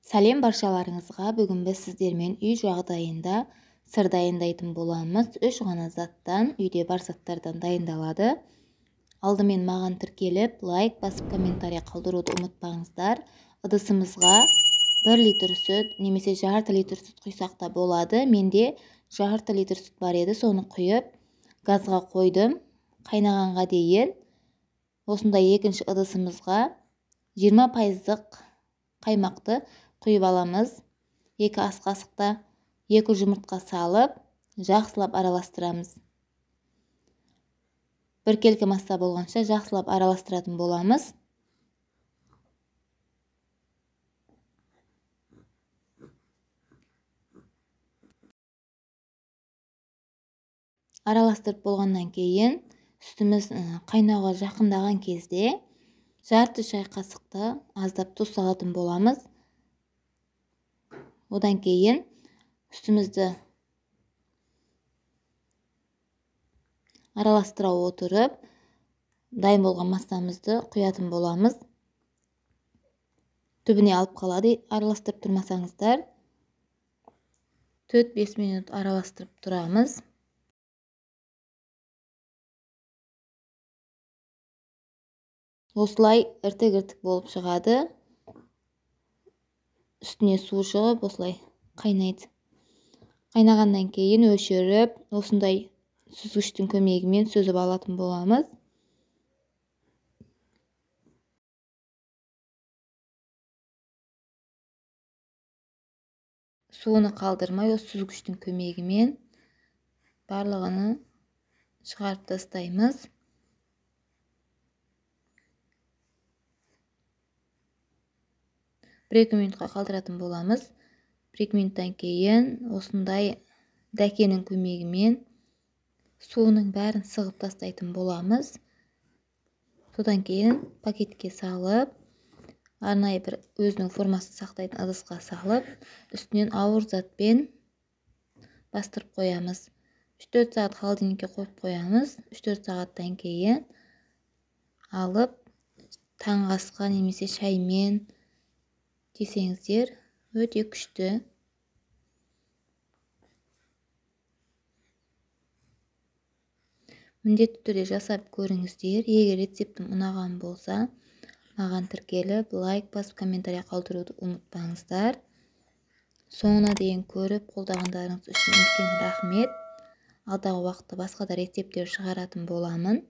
Сәлем баршаларыңызға. Бүгін біз сіздермен үй жағдайында сыр дайындайтын боламыз. Үш ғана заттан, үйде бар заттардан дайындалады. Алдымен маған тіркеліп, лайк басып, комментарий қалдыруды ұмытпаңыздар. Ыдысымызға 1 литр сүт немесе жарты литр сүт құйсақ та болады. Менде жарты литр сүт бар еді, соны құйып газға қойдым. Қайнағанға дейін осындай екінші ыдысымызға 20% қаймақты құйып аламыз. 2 ас қасықта 2 жұмыртқа салып, жақсылап араластырамыз. Біркелкі масса болғанша жақсылап араластыратын боламыз. Араластырып болғаннан кейін сүтіміз қайнауға жақындаған кезде жарты шай қасықты аздап тұз салатын боламыз. Одан кейін сүтімізді араластыра отырып, дайын болған массамызды құятын боламыз. Түбіне алып қалады, араластырып тұрмасаңыздар. 4-5 минут араластырып тұрамыз. Осылай іртік-іртік болып шығады. Үстіне су шығып, осылай қайнайды. Қайнағаннан кейін өшіріп, осындай сүзгіштің көмегімен сүзіп алатын боламыз. Суыны қалдырмай, осы сүзгіштің көмегімен барлығını шығарып тастаймыз. Бір екі минутқа қалдыратын боламыз. 1-2 минуттан кейін осындай дәкенің көмегімен суының бәрін сығып тастайтын боламыз. Содан кейін пакетке салып, арнайы бір өзінің формасын сақтайтын ыдысқа салып, үстінен ауыр затпен бастырып қоямыз. 3-4 сағат холодильникке қойып қоямыз. 3-4 сағаттан кейін алып, таңғы асқа немесе шаймен жесеңіздер өте күшті. Міндетті түрде жасап көріңіздер. Егер рецептім ұнаған болса, маған тіркеліп, лайк басып, комментарий қалдыруды ұмытпаңыздар. Соңына дейін көріп, қолдағандарыңыз үшін үлкен рахмет. Алдағы уақытта басқа да рецепттер шығаратын боламын.